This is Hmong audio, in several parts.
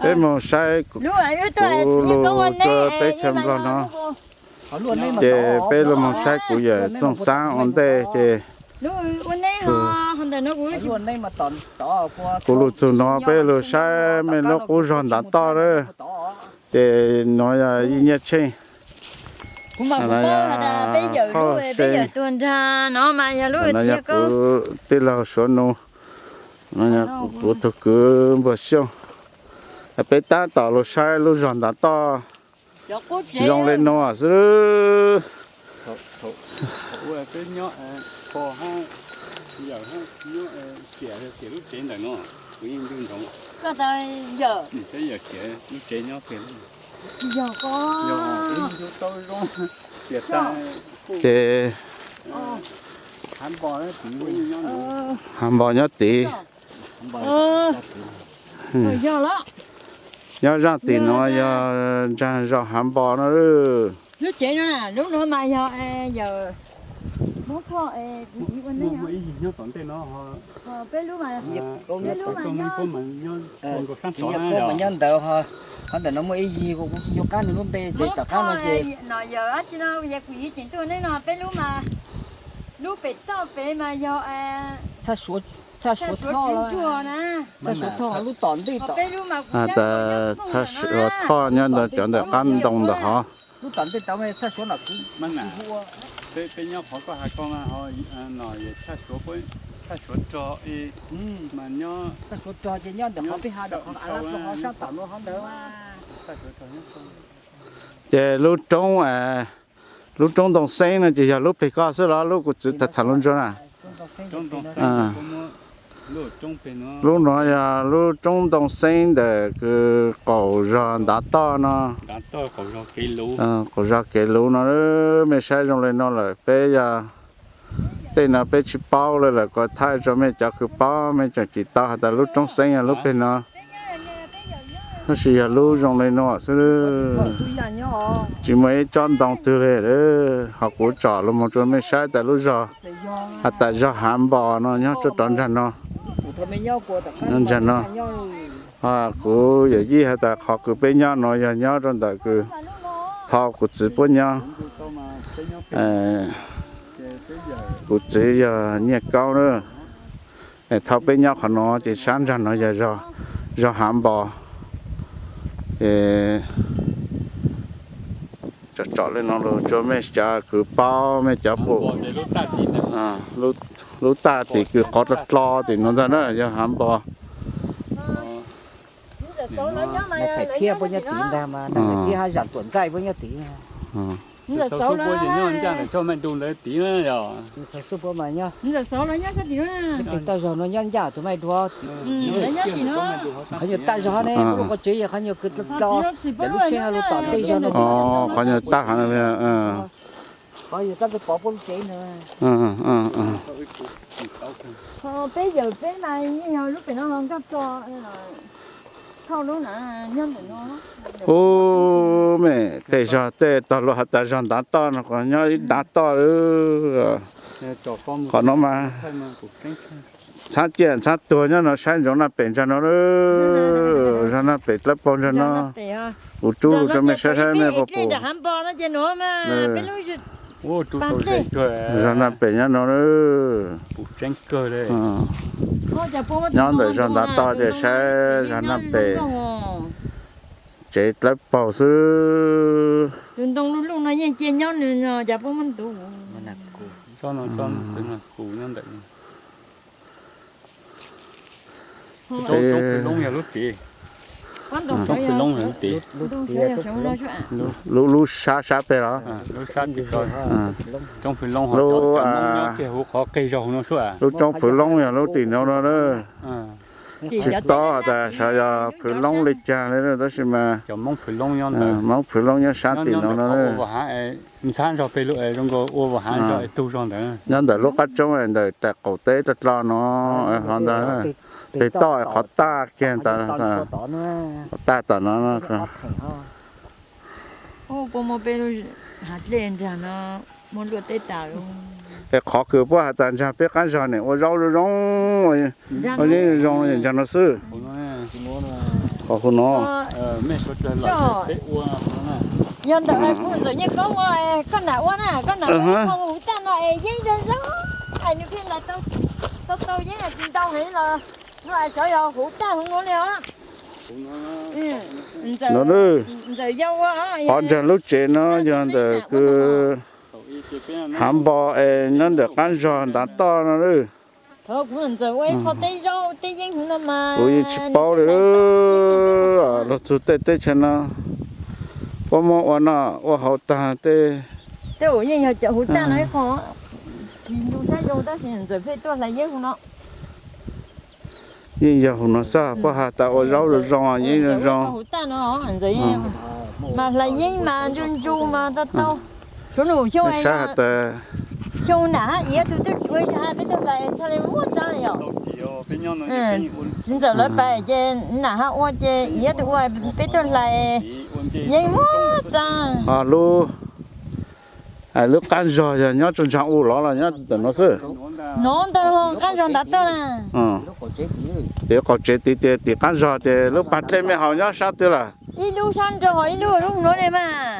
Peb moog saib kuv lug rua teb chaws Nplog no, ces peb lug moog saib kuv yawm Txooj Xaab ua ntej ces kuv lug txug no peb lug saib mej lub qub zog ntav toj lawm. Ces nuav yog Yij Nyiaj Tsheej, Hauj See, no yog kuv tij laug Suav Nus, no yog kuv tug kwv Npuag Xyooj. Peb tab tom lug saib lub zog ntav toj zoo le nuav xwb. Ces hav npo nyob tid. Nyob zaaj tim nuav yog nraag zog hav npo no. Lub tsev no, lub nuav mas yog yawm Hmoob Thoj, kuv yij ua neej. Peb lub mas, peb lub mas nyob, nyob ntawd, qhov ntawm no muaj ib yig, kuv tsis nco qab nws lub npe ces tom qab no ces no yawm dab tsi no, kuv yij tseem tuaj neej no, peb lub mas, lub pem toj pem mas yog Txhaj Suav Thoj na, Txhaj Suav Thoj lub tom ntej, peb lub mas kuv Txhaj Suav Thoj nyob ntawd, cov ntawm qab ntoo ntawm hov. Lub tom ntej tod mas Txhaj Suav no kuv, peb nyob qhov koj has ko mas no yog Txhaj Suav Rog, mas nyob Txhaj Suav Rog ces nyob ntawm qhov peb has ntawm qhov av lab rau qhov sab tom no qhov ntawd. Ces lub roob, lub roob Ntoo Xeeb no ces yog lub peg koj xwb los lub kuv txwv tham tham lub ntsuag na? Lub nuav yog lub roob Ntoo Xeeb ntawm kws qaum zog ntav toj no, qaum zog kev luv no. Mej saib zoo le no lawm, peb yog tej no peb tsis paub le lawm, kuv thaij rua mej cov kws paub mej tseem tsis tau has tas lub roob Xeeb yog lub peg no. Tab sis yog lub zoo le nuav xwb, tsis muaj ib tsob ntoo twg le. Ho kuv tsom lug moog rua mej saib tas lub zog, has tas zog Hav Npo no nyob tsuas rov ntsag no, nyob ntsag no. Kuv yawm yij has tas qhov kws peb nyob nuav yog nyob rua ntawm kws thaus kuv txiv puab nyob. Kuv txiv yog Nyiaj Kaub na. Thaus peb nyob qhov nuav ces sab ntsag nuav yog zog Hav Npo. Ces tsom tsom le no lug rua mej cov kws paub mej cov pum. Lub taj tim kws qhov dlo dlo tim nuav ntag na yog Hav Npo. Xaim Thiab puab nyob tid ntag mas, Xaim Thiab hab Zam Tuam Ntxaij puab nyob tid. Xaim Xauv puab mas nyob, tej toj zog nuav nyob ncaj tus maj dua. Qhov nyuag taj zog ne, lub qhov tsev yog qhov nyuag kws dlo dlo, lub tsheb lug tom ntej zog no. Qhov nyuag taj, qhov yog tab peb pov puab lub tsev na. Peb yawm peb mas yeej yog lub pem no nkag txog thauj lub na, nyob ntawm no. Ub, mej tej zog tej tog lug has tas zog ntav toj no, qhov nyob ib ntav toj. Qhov no mas txhab ciaj txhab tuag nyob no, saib ntsoov Naj Pem ntsag no, zog Naj Pem dlawb paug ntsag no. Kuv rub lug rua mej saib saib mej puas pum. Zog Naj Pem nyob no. Nyob ntawm zog ntav toj ces saib zog Naj Pem. Tsev dlawb paug xwb. Tus ntoo luj luj no yeej cia nyob nws no cas puab muab ntub. Lub, lub sab sab peg los? Lub, lub roob Phwv Loob yog lub tim no no. Tsis paub tas sav yog Phwv Loob le caag le, tab sis mas Moob Phwv Loob nyob sab tim no no. Nyob ntawm lub qab tsoob ntawm daim qaum teb dlog dlo no, ho ntawd peg toj qhov taj kiag tas, qhov taj tom no. Es qhov kws puab has tas ntsag peb qaab zog ne, ua zaub zoo zoo, ua yeeb zoo zoo ntsag no xwb. Qhov hu no. Yog ntawm kuv ntxawm Nyiaj Koob ua, koj nam ua na, koj nam ua qhov huv taj no es yeeb zoo zoo, es nws pheej hlais tau tau yeeb tsis ntau heev los no es xyov yog huv taj huv nuav li os. No, ntxawm yau ua qhov nrag lub tsev no yog ntawm kws hav npo es nyob ntawm qab zog ntav toj no lawm. Kuv yeej tsis paub li, luag txug tej teb chaws no puab muab ua noj ua haus tag tej. Tej zaum yeej yog cov huv taj no ib qho, tsis ncu sab zoo tab sis ntxawm pheej tuaj hlais yeeb huv no. Yeej yog huv no xwb, puab has tas ua zaub zoo zoo, yeeb zoo zoo. Mas hlais yeeb mas ncu ncu mas tau tau. Suav nus xyoo, xyoo nam hab iav tug twb ua ib sab hab peb tuaj hlais txhaj le muaj txaab yom. Txiv ntxawm lawv pais ces nam hab ua ces iav tug ua peb tuaj hlais yeeb muaj txaab. Lub, lub qab zog yog nyob tso ntsaag u los los nyob ntawm no xwb? No ntawm qab zog ntav toj na. Ces qaum tsev tid ces tim qab zog ces lub pag dlej mej haus nyob sab twg lawm? Ib lub sab nraud ho ib lub lub nuav li mas.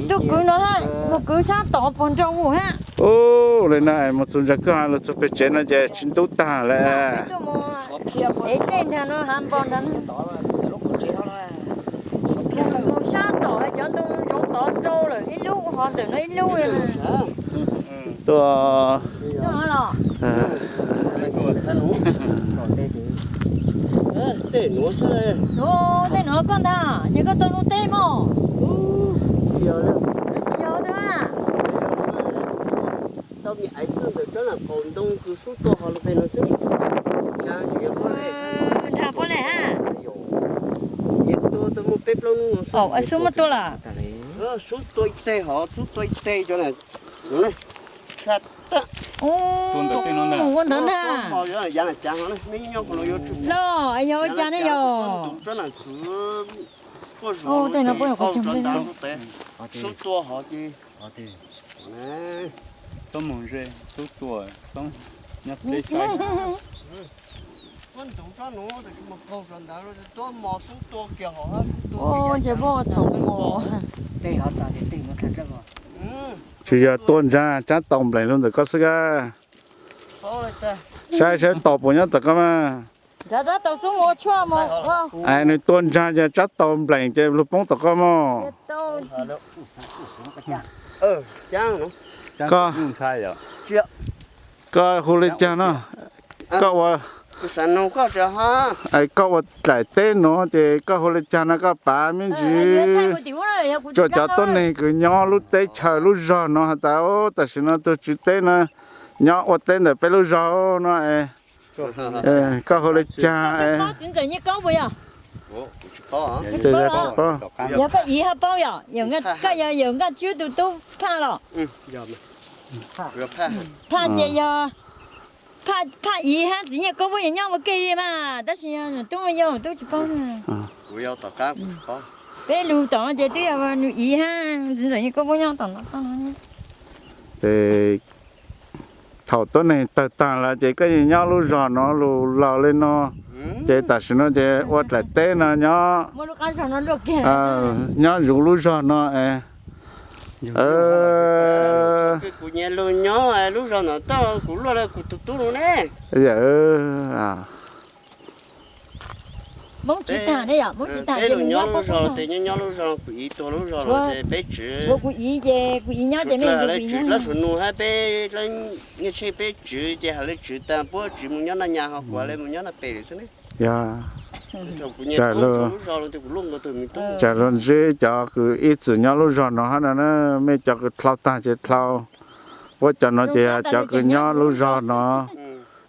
Tuaj kwv no hab, mus kwv sab tod puag nraug u hab. Ub, li no es mus txug ntsa kwj ha los txug peg tsev no ces tsis ntub tag lawm. Ev dlej nrag no hav npo nrag no. Mus sab tom cov ntoo zoov tod rau lawm ib lub ho ntawm no ib lub. Tuaj. Tej nuav koj ntag, ces koj tau lub teb mog. Tsis yog tus a. Tau me aiv txwj ntawm tsob lam qaum ntoo kws xub tua hov lug peg no xwb. Nrag puab le hab. Xub muab tua lawm. Xub tua ib teg hov, xub tua ib teg cov na. Ua ntawd ntag. Los yog ua cas ne yog. Tej no puab yog qhov chaw ntawd. Xub tua hov ces. Xub mus ze, xub tua, xub nyob teb saib. Tsis yog tua ntsa tsab tau nplees lug ntawm koj xwb a. Saib saib tau puas nyob tom koj mas. Es nws tua ntsa ces tsab tau nplees ces lug poob tom koj mog. Koj, koj hu li caag no? Koj ua, koj ua dlaim teb nuav ces koj hu li caag no? Koj pav me ntsis rua cov tuab neeg kws nyob lub teb chaws lub zog no has tas, tam sim no tug tswv teb no nyob ua teb ntawm peb lub zog no es koj hu li caag? Yog koj iv hab paub yom, koj yog yawm Nkaj Tswb tug tub Phaj los? Phaj ces yog Phaj iv hab txiv Nyiaj Koob puab yog nyob ua ke li mas, tab sis yog nws tub yog tub tsis paub. Peb lug tom no ces twb yog nws iv hab txiv ntxawm Nyiaj Koob puab nyob tom no. Ces thaum tuab neeg tawg taag lawm ces koj yeej nyob lub zog no lug laug li no, ces tam sim no ces ua dlaim teb no nyob, nyob zuv lub zog no es. Kuv nyiam lug nyob lub zog no tau kuv luaj le kuv tug tub lug ne. Peb lug nyob lub zog los ces nyob nyob lub zog, kuv iv tuag lub zog los ces peb tswv, kuv iv ces kuv iv nyob ces me ntsis kuv iv nyob, Suav nus hab peb Nyiaj Tsheej peb tswv ces has le tswv taag puab tswv mus nyob Naj Nyas ho kuv le mus nyob Naj Pem lawm xwb ne. Yog, kuv nyiam lub zog los kuv luaj nkaus tug me tub. Cas luag ntsib cov kws ib txwm nyob lub zog no hab no na, mej cov kws dlhau taag ces dlhau, puab cov no ces cov kws nyob lub zog no,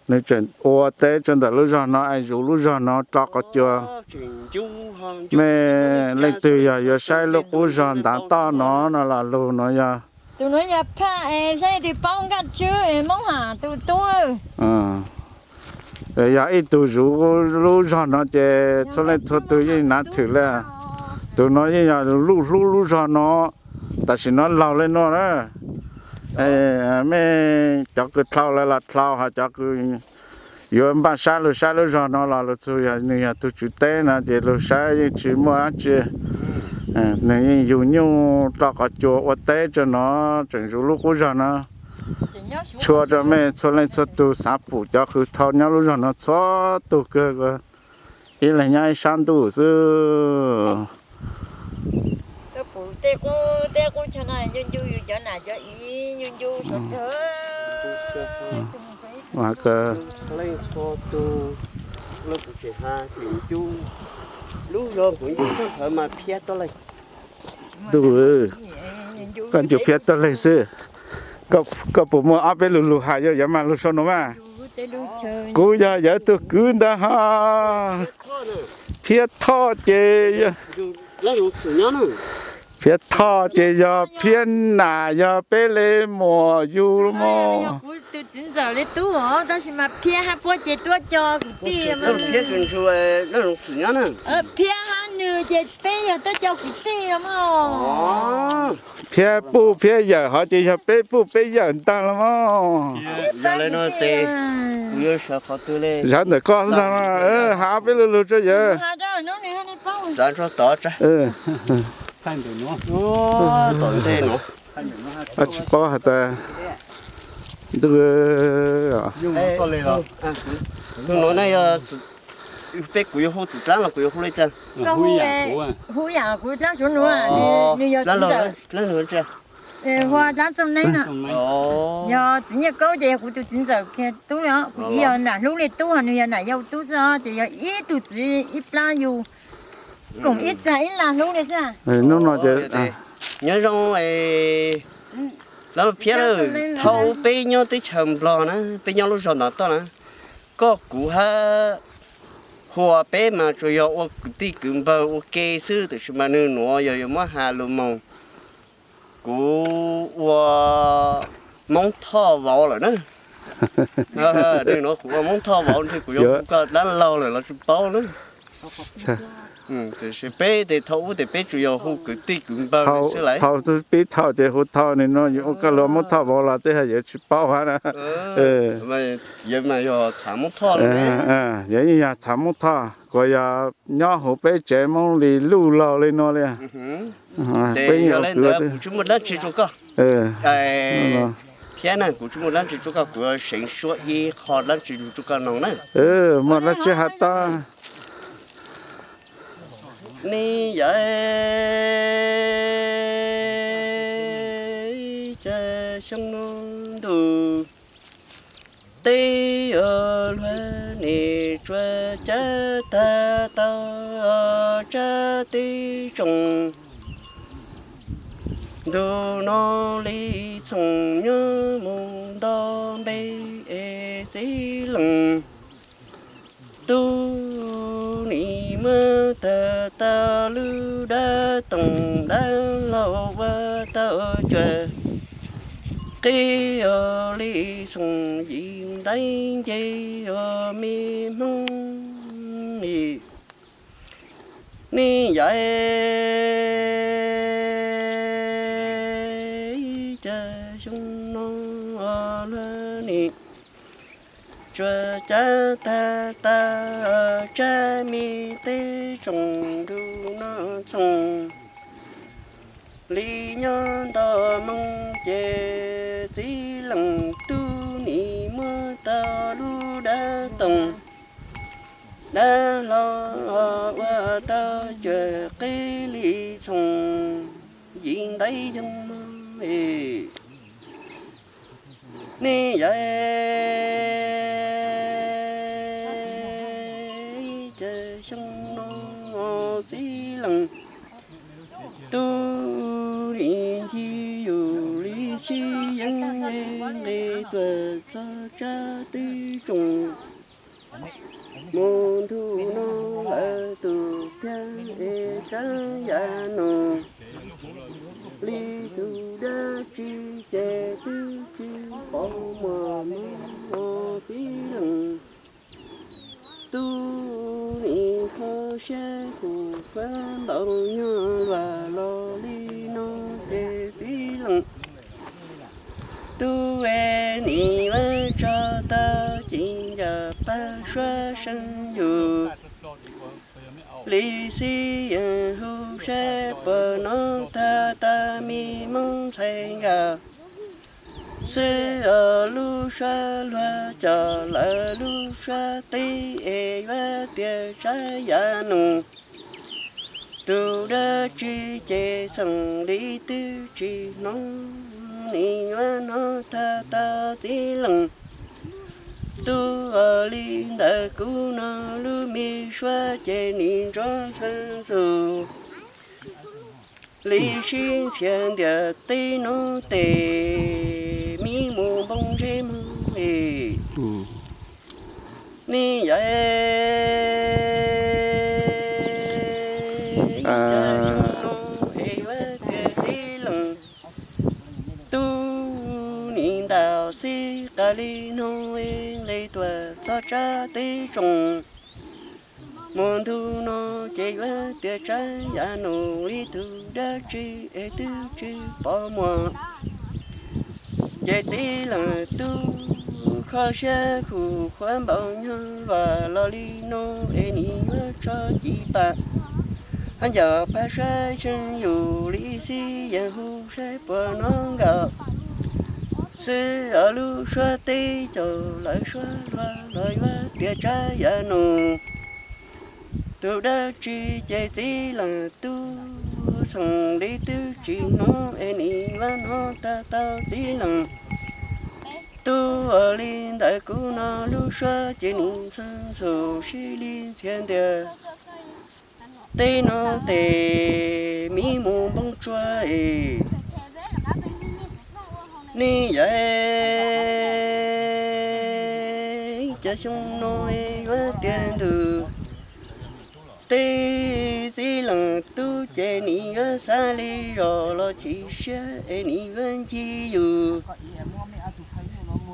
nws tseem ua teb rua ntawm lub zog no es zuv lub zog no rau qhov cua. Mej leej twg yog yuav saib lub qub zog ntav toj no no los lug no yog. Tus nuav yog Phaj, saib leej twg paub Nkaj Tswb Moob Ham tug tub. Yog ib tug zuv lub zog no ces txhua leej txhua tug yeej nav thwm le. Tus no yeej yog luj hlub lub zog no, tam sim no laug le nuav na. Mej cov kws dlhau lawm los dlhau, ho cov kws yuav npaj sab lug saib lub zog no los lug txug yog nws yog tug tswv teb no ces lug saib yeej tsis muaj dab tsi. Nws yeej yug nyuj rau qhov cua ua teb rau no, tseem zuv lub qub zog no. Tshua rau mej txhua leej txhua tug xav pum cov qws thau nyob lub zog no txhua tug kawg, ib leeg nyob ib sab ntuj xwb. Leej txhua tus, lub kuv tseem hais tias ncu, lub zog kuv ncu txog ntawd mas phiab tuaj leeg. Ntuj, koj ncu phiab tuaj leeg xwb. Koj puas muaj ob peb lug lug hais yog yawg mas lug sau no mas. Kuv yog yawg tug kwv ntag hos. Phiab thoj ces, phiab thoj ces yog phiab nam yog peb le muam yug lub mog. Phiab hab nws ces peb yog tuaj coj kwv tij mog. Phiab puj phiab yawm hov ces yog peb puj peb yawm ntag los mog. Yog le no ces kuv yuav sawv qhov twg le? Sawv ntawm koj ntag, hais ob peb lug lug rau yawg. Txav nrho tod tsa. Tom ntej no. Tsis paub has tas ntuj. Tus no ne yog peb, kuv yuav hu txiv dlaab los kuv yuav hu le cas? Hu yam kuv dlaab suav nuav, nws yog dlaab lug. Hu dlaab txooj neeb no. Yog txiv Nyiaj Kaub ces yog kuv tus txiv ntxawm kiag tub li os. Kuv txiv yog nam hlub li tub, nws yog nam yau tub xwb os, ces yog ib tug txiv ib plab yug, koom ib txag ib lag hlub li xwb. Hnub no ces nyob zoo, dlaab phiab lawm, thaum peb nyob teb chaws Nplog na, peb nyob lub zog ntawd tuaj na, koj kuv hab Huas peb mas tsuas yog ua kwv tij kwv npawg ua ke xwb, tiam sis mas nwg nuav yog yuav muab has lug moog, kuv ua Moob Thoj vauv lawm na. Nwg nuav kuv ua Moob Thoj vauv, ntshe kuv yuav hu koj dlaab laug lawm los tsis paub na. Tiam sis peb tes thaum ub tes peb tsuas yog hu kwv tij kwv npawg xwb lawm. Thaum pib thaum ces hu thaum, nwg nuav yuav ua koj lug Moob Thoj vauv los tej hab yuav tsis paub hab na. Yawg mas yog txhav Moob Thoj, yawg yeej yog txhav Moob Thoj, kuas yog nyob huv peb tsev Moob Lis Luj laug li nuav li. Peb yog le ntawd kuv tsis muaj dlaab tsi rua koj. Phiab na, kuv tsis muaj dlaab tsi rua koj, kuv seev suab ib qho dlaab tsi rua koj noog na. Muaj dlaab tsi has tau. Nej yawm, cas xyoo no ntuj teb luag, nej tsuas cav tag tau tsab teb tsoom. Ntuj no Lis Txhoos nyob mus nto npe es txiv leej tub, nim muab tawg tau lub dab toog dab laug ua tau cuag qib os. Lis Txhoos yim ntaib nce os me Hmoob li. Nej yawm, cas xyoo no luag, nej tsuas cav tag tau tsab me teb tsoom. Ntuj no Txhoos li nyob nto moo ces txiv leej tub, nim muab tau lub dab toog dab laug ua tau cuag qib. Lis Txhoos yim ntaib yoog mog. Nej yawm, cas xyoo no txiv leej tub, nim ncig yus li sib yeeb nqis tuaj txog tsab teb tsoom. Mus ntu no lawm tus thiab es tsab yam no li tus dab tsi ces twb tsis pom muaj mus os txiv leej tub. Nim kho siab kuv khuab npaum nyuag luag los li no ces txiv leej tub es nim ua tso tau ci ncaj pab suab seeb yus li xib yees hu saib puas hnov tag tag me moob ntxhais nkawd. Xwb os lub suab luag cov lawv lub suab teb es yuav tias tsab yav nus. Tus dab tsi ces txhoom li twb tsis hnov, nim yuav hnov tag tau txiv leej tub. Ua li ntawd kuv no lub me suab ces nim ntsoov txheej txug li sib ntxhias ntias teb no tes me mus npoo ntsej muag es nej yog ib cov xyoo no es yuav tias txiv leej tub nim ntawm xib qas li no es nqis tuaj txog tsab teb tsoom mus ntu no ces yuav tias tsab yav nus li tus dab tsi es twb tsis pom muag. Ces txiv leej tub kho siab khuv khuav npaum nyuag luaj los li no es nim yuav tso ci pam hab ncaws pab saib seeb yus li xib yees hu saib puas hnov nkaus. Xwb os lub suab teb cov lawv suab luag los yuav tias tsab yav nus. Tus dab tsi ces txiv leej tub txhoom li twb tsis hnov es nim yuav hnov tag tau txiv leej tub. Ua li ntawd kuv no lub suab ces nim ntxhee ntxhum sib li ntxhias ntias teb no tes me mus npoo tsua es nej yog ib cov xyoo no es yuav tias ntus teb txiv leej tub ces nim yuav xav li zos los chim siab es nim yuav ncig yus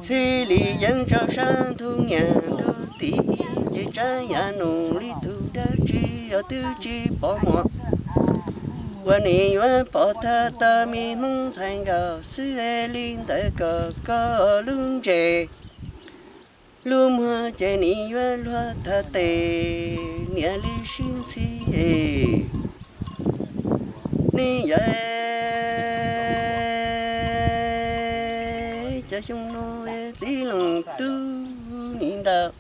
xib li yeeb rau sab ntug niam ntug txiv ces tsab yav nus li tus dab tsi os twb tsis pom muag. Uas nim yuav pom tag tau me moob ntxhais nkaus xwb li ntawd kom koj lub ntses lub muag ces nim yuav luag tag tes niam li sib ntxhi es nej yog cov xyoo no txiv leej tub nim ntawm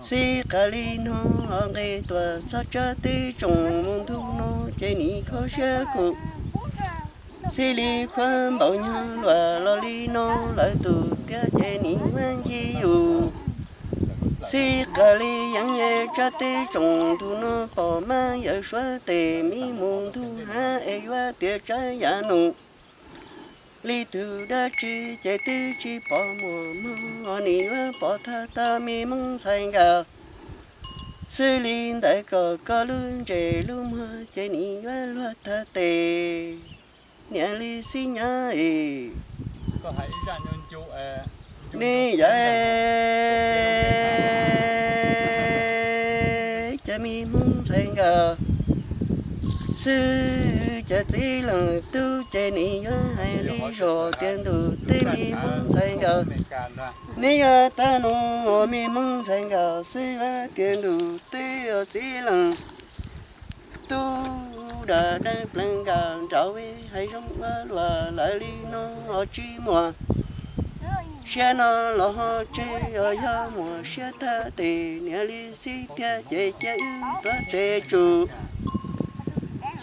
xib qas li no nqis tuaj txog tsab teb tsoom mus ntu no ces nim kho siab khuv xib li khuav npaum nyuag luaj los li no lawv tus tiag ces nim yuav ncig yus xib qas li yeeb es tsab teb tsoom ntu no pom mab yawm suav tes me mus ntu hab es yuav tias tsab yav nus li tus dab tsi ces twb tsis pom muag mog nim yuav pom tag tau me moob ntxhais nkaus xwb li ntawd kom koj lub ntses lub muag ces nim yuav luag tag tes niam li xib nyab es nej yog cov me moob ntxhais nkaus xwb cov txiv leej tub ces nim yuav hais li zos tias ntus teb me moob ntxhais nkaus. Nej yog tag nus me moob ntxhais nkaus xwb yuav tias ntus teb os txiv leej tub dam deej pleev nkaus nraud hais zoo ua luaj lawv li no os tsis muaj siab no los ho tseg os yog muaj siab tag tes niam li xib tiag ces cia wb tuav tes tsum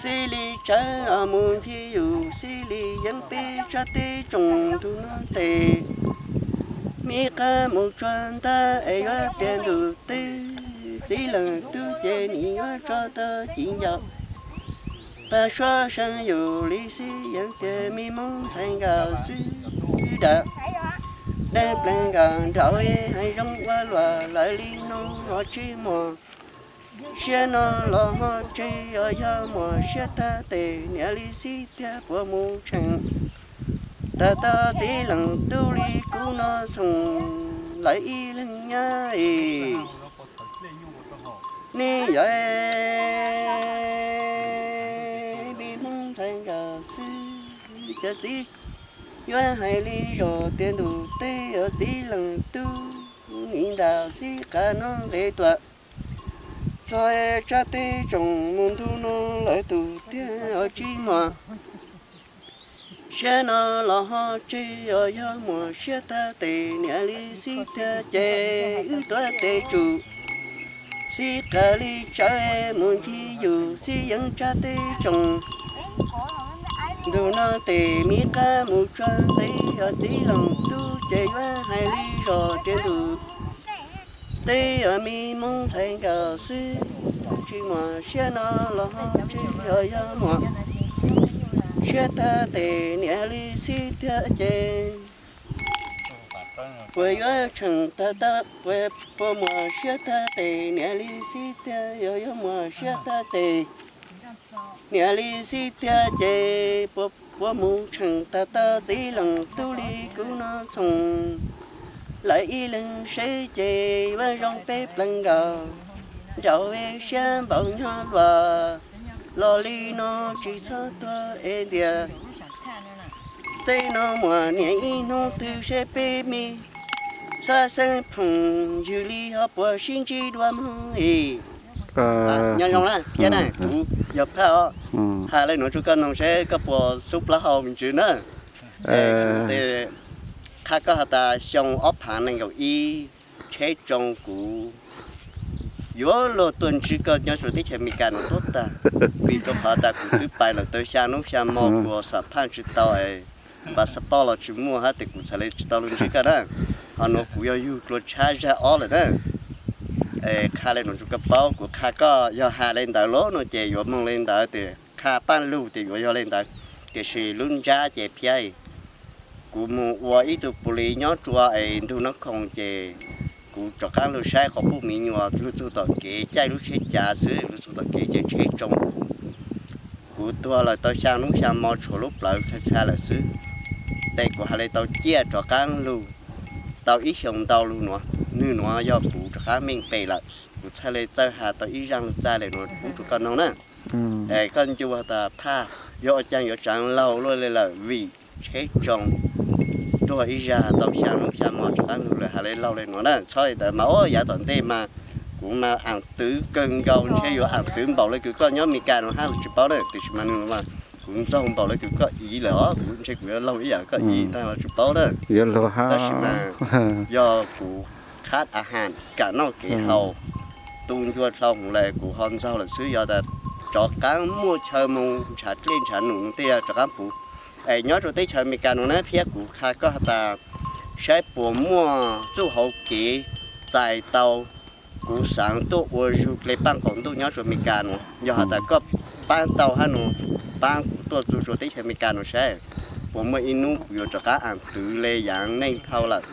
xib li tsawv os mus ncig yus xib li yeeb peb tsab teb tsoom ntu no tes me qab mus tsuag ntab es yuav tias ntus teb txiv leej tub ces nim yuav tso tau ci ncaus pab suab seeb yus li xib yeeb tias me moob ntxhais nkaus xwb dam deej pleev nkaus nraud hais zoo ua luaj lawv li no ho tsis muaj siab no los ho tseg os yog muaj siab tag tes niam li xib tiag puas mus tseem tag tau txiv leej tub li kuv no txhoom lawv ib leeg nyab es nej yog me moob ntxhais nkaus xwb cov txiv yuav hais li zos tias ntus teb os txiv leej tub ib ntas xib qab no nqe tuaj. Txog tsab teb tsoom mus ntu no lawv tus tiag os tsis muaj. Siab no los ho tseg os yog muaj siab tag tes niam li xib tiag ces wb tuav tes tsum. Xib qab li tsawv mus ncig yus xib yeeb tsab teb tsoom. Ntu no tes mi qab mus tsuag nqi os txiv leej tub ces yuav hais li zog tias ntu teb os mi Hmoob ntxhais nkawd xwb. Tsis muaj siab no los ho tseg os yog muaj siab tag tes niam li xib tiag ces puas yuav tseem tag tau, puas muaj siab tag tes niam li xib tiag, yog yuav muaj siab tag tes niam li xib tiag ces puas mus tseem tag tau txiv leej tub li kuv no txhoov. Lawv ib leeg seb ces yuav zoo peb plaub nkaus, nraug ve siab npaum nyob luaj los li no tsis txhob tuag es tias tej no muaj niam ib hnub twg seb peb me xab xeeb phoom ywg li ho puas sib ntsib dua mog i. Nyob zoo na thiab na, kuv yog Phaj os, hais li no rau koj noog seb koj puas xub plaub hau me ntsis na. Qha koj has tas xyoo ob phav nees nkaum ib tsheb tsoo kuv yuav luag tuaj ntsib koj nyob rau teb chaws Amelikas no tuab tag, vim rau qhov tas kuv twb pais lawm tau xya hnub xya hmo kuv xam phaj tsis tau es passport los tsis muaj hab tes kuv txhad li tsis tau luag ntsib koj na. Ho nuav kuv yog yug dlua tshab zag ob lawm na. Qha li no rau koj paub, kuv qha koj yog has li ntawd lawm no ces yuav moog li ntawd, tes qha paab lug tes yuav yog li ntawd. Tiam sis lub ntsab ces phiab, kuv moog ua ib tug pus lis nyob rua es ntug Noob Khoom ces kuv rov qaab lug saib quas puj miv nyuas lug txug tom kev caij lub tsheb cav xwb, lug txug tom kev ces tsheb tsoo. Kuv tuag lawm tau xya nub xya mo tshuav lub plawv tshaj lawm xwb. Tes kuv has li tau ciaj rov qaab lug tau ib xyoo ntau lug nuav, nwg nuav yog kuv rov qaab meej pem lawm. Kuv txhaj li txawj has tau ib zaaj lug txaj le nuav pub rua koj noog na. Es koj ncu has tas Phaj, yog ua caag yuav tsaav laug luaj li lawm vim tsheb tsoo, tuag ib zag tau xya nub xya mo rov qaab lug lawm has li laug le nuav na. Txhob li ntawd mas ua yav tom ntej mas kuv mas aam twv kawg nkaus, ntshe yuav aam twv npaum le kws koj nyob Amelikas nuav hab los tsis paub na, tiam sis mas nwg nuav mas kuv ntxaug npaum le kws koj ib lawm os, kuv ntshe kuv yuav laug ib yam koj ib tag los tsis paub na. Tab sis mas yog kuv khab a has kam noj kev haus, tu ncua dlhau hwv le kuv ho ntxaug lawm xwb, yog tas rov qaab muaj chaw moog ntshav dlej ntshav num tej yog rov qaab puv. Es nyob rua teb chaws Amelikas nuav na thiab kuv qha koj has tas saib puas muaj txuj hauv kev txais tau kuv xaav tuaj ua zug le paaj qaum ntuj nyob rua Amelikas nuav. Yog has tas koj paab tau hab nuav, paab kuv tuaj txug rua teb chaws Amelikas nuav saib puas muaj ib nub kuv yuav rov qaab aam twv le yaav neej dhau lawm.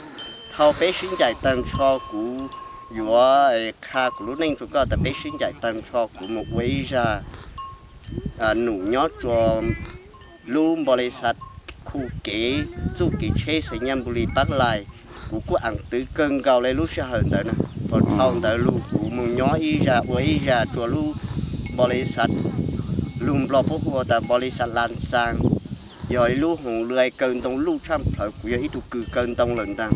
Dhau peb sib ncaim taag nrho kuv yuav qha kuv lub neej rua koj tas peb sib ncaim taag nrho kuv moog ua ib zag num nyob rua lub npaus lis xav khu kev txuj kev tsheb xeem Nyaj Npus Lis Pab Lais. Kuv kuj aam twv kawg nkaus le lub sij hawm ntawd na. Puas dhau ntawd lug kuv moog nyob ib zag ua ib zag rua lub npaus lis xav lug Nplog puab hu tas npaus lis xav Las Xas, yog ib lub hoov lwm kaw ntoo luj tshaj plawg, kuv yog ib tug kws kaw ntoo lawm ntaag,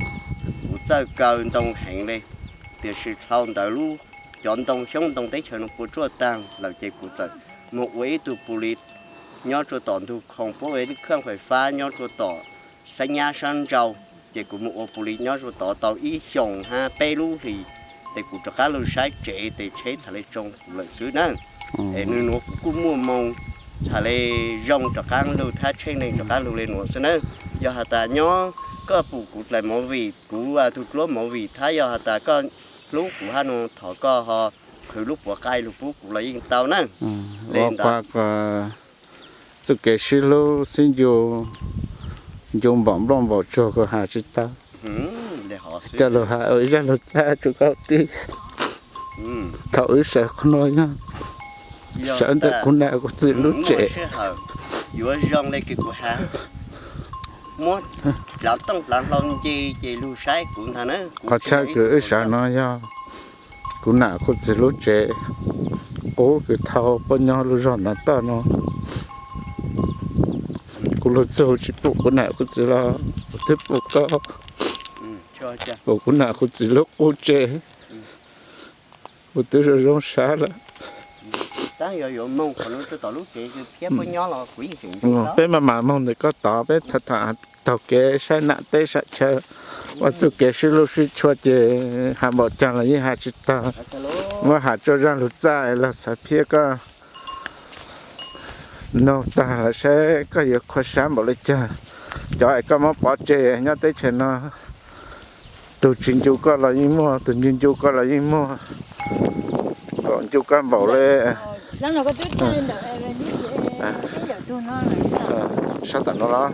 kuv txawj kaw ntoo heev le. Tiam sis dhau ntawd lub cov ntoo xyoob ntoo teb chaws nuav puas tsuaj taag lawm ces kuv txawm moog ua ib tug pus lis nyob rua tom ntug khoom puab ua ib lub khaaj fais fab nyob rua tom Xab Nyab Sab Nrau. Ces kuv moog ua pus lis nyob rua tod tau ib xyoos hab peb lub hlis, ces kuv rov qaab lug saib tsev tes tsheb txhad le tsoo kuv lawm xwb na. Es nwg nuav kuv kuj muaj moo txhad le zoo rov qaab lug thab tsheej neeg rov qaab lug le nuav xwb na. Yog has tas nyob koj pum kuv dlaim movie, kuv tug dluab movie thab, yog has tas koj hlub kuv hab nuav thov koj ho qhwv lub puav qaib lug pub kuv los yeej tau na. Ua ntawd txuj kev sib hlub sib ncu, ncu npaum nplooj npaum tsuag kuv has tsis tau. Coj lug has ua ib zag lug txaj rua koj tij. Thaum wb sawv qhov nuav yog sawv ntawm kuv nam kuv txiv lub tsev. Yuav zoo le kws kuv has, muab dlav tooj dlav hlau nce ces lug saib kuv ntag na. Qhov chaw kws wb sawv nuav yog kuv nam kuv txiv lub tsev qub kws thau puab nyob lub zog ntav toj nuav. Kuv lug txug tsis pum kuv nam kuv txiv los kuv twb pum koj. Kuv, kuv nam kuv txiv lub qub tsev, kuv twb zoo zoo sab lawm. Peb mam mam moog ntawm koj tod, peb tham tham taug kev saib nam teb saib chaw, ua txuj kev sib hlub sib tshua ces has npaum caag los yeej has tsis tag. Muab has tsuaj zaj lug txaj los xav phiab koj noog tag lawm saib koj yuav qhuas sab npaum li cas. Cov es koj muab pov tseg nyob teb chaws no, tus tsis ncu koj los yeej muaj, tus ncu ncu koj los yeej muaj, kom ncu koj npaum li. Sab tom no los?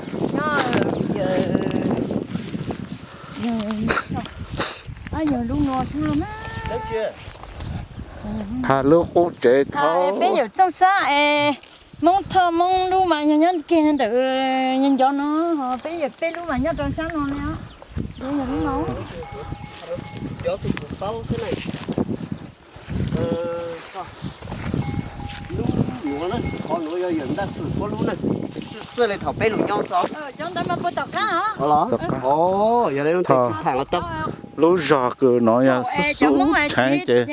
Has lub qub tsev thaub. Peb yawm txooj sab es Hmoob Thoj Hmoob lub mas yog nyob kiag ntawm ncov no, ho peb yawm peb lub mas nyob rau sab no li. Txawj li thaum peb lug nyob tso. Cov ntawd mas puag tom qab os. Tom qab. Lub zog kws no yog xub xub tshaav ces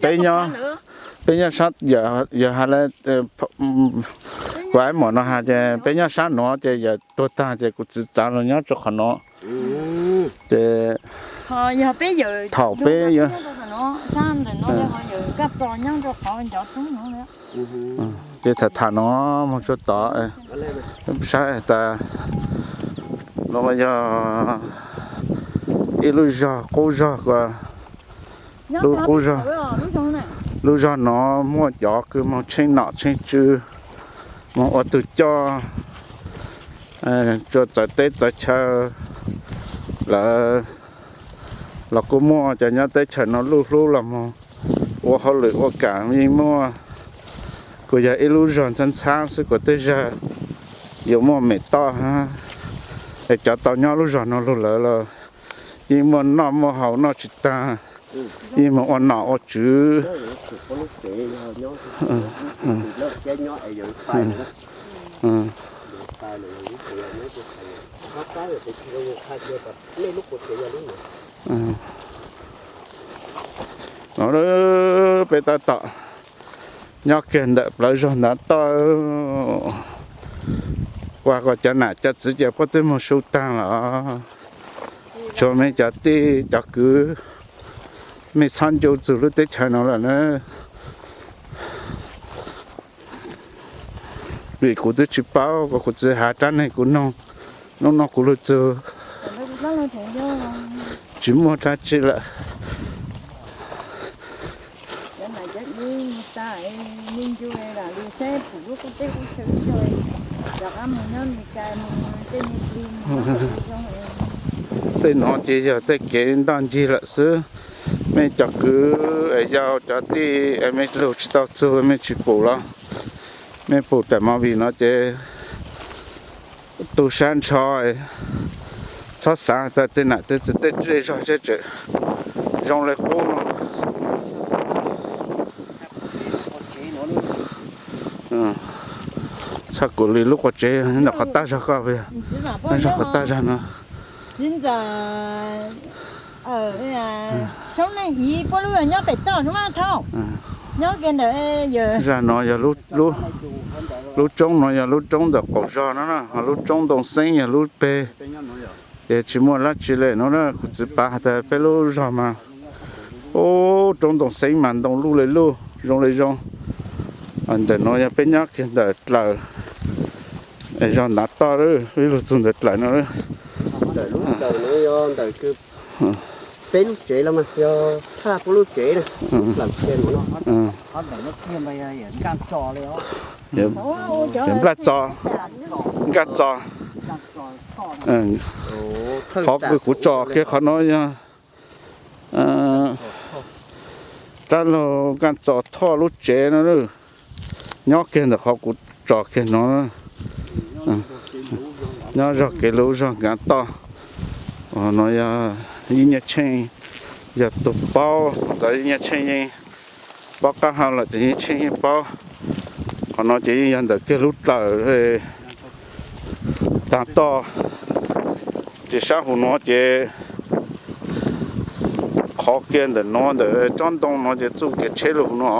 peb nyob, peb nyob sab, yog has le kuv aib muam no has ces peb nyob sab nuav ces yawm tuag tag ces kuv txiv txav los nyob rau qhov no. Ces thaum peb, ces tham tham no moog tsuag tod, saib tas no yog ib lub zog qub zog, lub qub zog, lub zog no muaj cov kws moog tsheej nom tsheej tswv, moog ua tug coj, tsuas txawv teb txawv chaw lawm los kuj muaj, cov nyob teb chaws no luj hlub los moog ua hauj lwm ua kam yeej muaj. Kuj yog ib lub zog ntxhab ntxhab xwb, kuv tej zag yuav muaj mem toj hab. Es cov tau nyob lub zog no lug lawm los yeej muaj noj muaj haus noj tsis tag, yeej moog ua nom ua tswv. No peb tab tom nyob kiag ntawm plawv zog ntav toj, ua kom cov nam cov txwv ces puab twb moog su taag los, tshuav mej cov tij cov kwv, mej txhob ncu txug lub teb chaws no lawm na. Vim kuv twb tsis paub, kuv txiv has rab neeg kuv noog, nub no kuv lug txug tsis muaj dlaab tsi lawm. Tej no ces yog tej kev ntoj ncig lawm xwb. Mej cov kwv es yau cov tij es mej lug tsis tau txug mej tsis pum los, mej pum tas movie no ces tu sab nrho, txhob xaav tas tej nam tej txwv tej zej zog seb tseem zoo le qub no. Txhaj kuv li lub quas tsev nyob qhov tag zog ko, nyob zog qhov tag zog no. Saub Neej Iv puab lub nyob pem toj no mas thauj, nyob kiag ntawm zag no yog lub roob no yog lub roob ntawm qaum zog no na, ho lub roob Ntoo Xeeb yog lub peg. Ces tsis muaj dlaab tsi le no na, kuv txiv pav has tas peb lub zog mas, ub, roob Ntoo Xeeb mas ntoo luj le luj zoo le zoo. Ntawm no yog peb nyob kiag ntawm dlaws, zog ntav toj lawm, ib lug txug ntawm dlaws no lawm. Ntawm lub dlaws no yog ntawm kws peb lub tsev los mas yog thaj puab lub tsev na. Nplaj txos, nkaaj txos. Qhov kuv tso kiag qhov no yog rab laug nkaaj txos Thoj lub tsev no, nyob kiag ntawm qhov kuv tso kiag no, nyob zog kev lub zog nkav toj. No yog Yeej Nyiaj Tsheej, yog tug paub thaum ntawd Yeej Nyiaj Tsheej yeej paub qab hau lawm ces Yeej Nyiaj Tsheej yeej paub. Qhov no ces yeej yog ntawm kiag lub dlaws taag toj, ces sab huv nuav ces Qhov kiag ntawm no ntawm tsob ntoo no ces txuj kev tsheb lug no.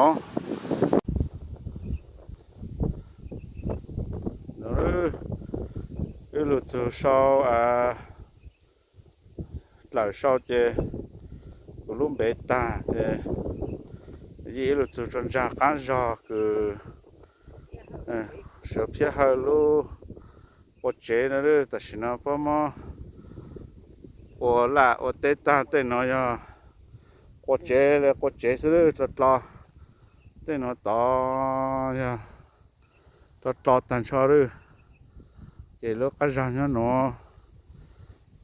Wb lug txug sau dlawm sau ces kuv lub npe tag ces wb lug txug tso ntsag qaab zog kws Suav Phiab Hawj lub qua tsev no. Tam sim no puab muab ua laj ua teb tag, tej no yog qua tsev, qua tsev xwb dlo dlo. Tej no tod yog dlo dlo tag nrho lawm. Ces lub qab zog nyob nuav,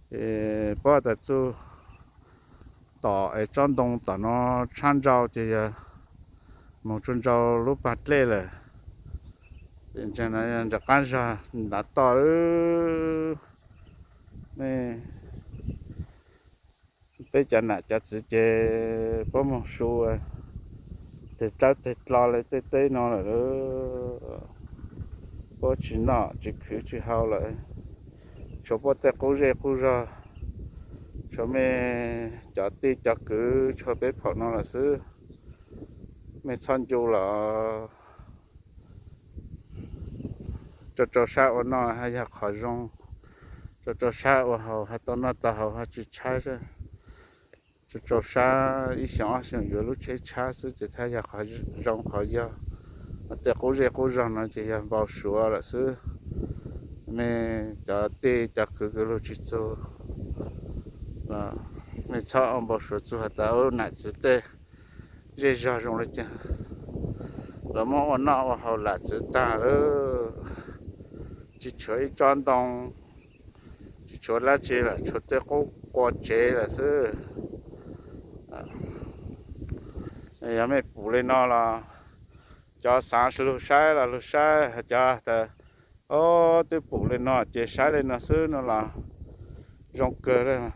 ces puab tas txuj tom es tsob ntoo tom no tshab nrau ces yog moog tsuas nrau lub pag dlej lawm. Ces ntawm no yog nram qab zog ntav toj lawm. Peb cov nam cov txiv ces puab moog su teg dlawb teg dlo le tej teb no lawm, puab tsis noj tsis khwv tsis haus lawm, tshuav puab tej qub zej qub zog, tshuav mej cov tij cov kwv tshuav peb phaum no lawm xwb. Mej txhob ncu lawm. Rau rau sab ua noj hab yog qhov zoo, rau rau sab ua haus hab tau noj tau haus hab tsis tshaib. Rau rau sab ib xyoos ob xyoos yuav lub tsheb tshab xwb ces thab yog qhov zoo qhov yog. Tej qub zej qub zog no ces yog npau suav lawm xwb. Mej cov tij cov kwv kws lug tsis txug, mej txhob ua npau suav txug has tas ub nam txiv tej zej zog zoo le caag, lawv muab ua noj ua haus lam txwv tag lawm, tsis tshuav ib tsob ntoo, tsis tshuav dlaab tsi lawm, tshuav tej qub qua tsev lawm xwb. Yog mej pum le no los cov xaav lug saib los lug saib, cov tas ob twb pum le no ces saib le no xwb no los zoo kawg.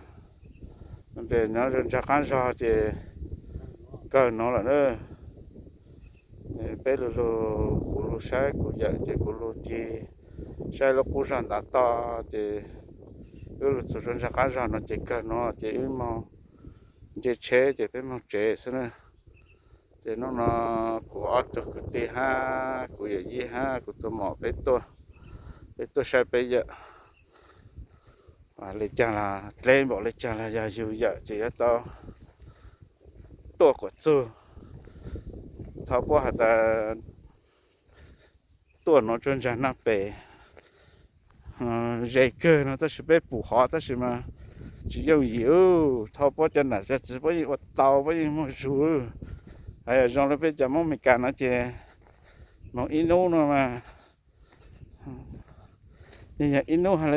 Nyob ntsag qaab zog ces kawg nuav lawm na. Peb lug lug, kuv lug saib kuv yawm ces kuv lug ci saib lub qub zog ntav toj ces wb lug txug rau ntsag qaab zog no ces kawg nuav ces wb moog nce tsheb ces peb moog tsev xwb na. Ces nub no kuv ob tug kwv tij hab kuv yawm yij hab kuv tug mom peb tuaj, peb tuaj saib peb yawm le caag los dleb npaum le caag los yog yug yawm ces yuav tau tuaj kom txug. Thaus puab has tas tuaj nuav tsuas ntsag naj pem ze kawg no tab sis peb pum hov tab sis mas tsis yooj yim. Thaus puab cov nam cov txiv puab yeej ua tau, puab yeej muaj zug. Hab yog zoo le peb cov Moob Mes Kas no ces moog ib nub no mas yog ib nub hab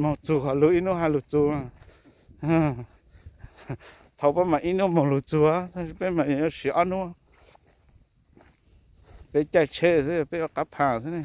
moog txug, ho lug ib nub hab lug txug. Thaus puab mas ib nub moog lug txug tab sis peb mas yuav siv ob nub. Peb caij tsheb xwb, peb ua qab phas xwb ne.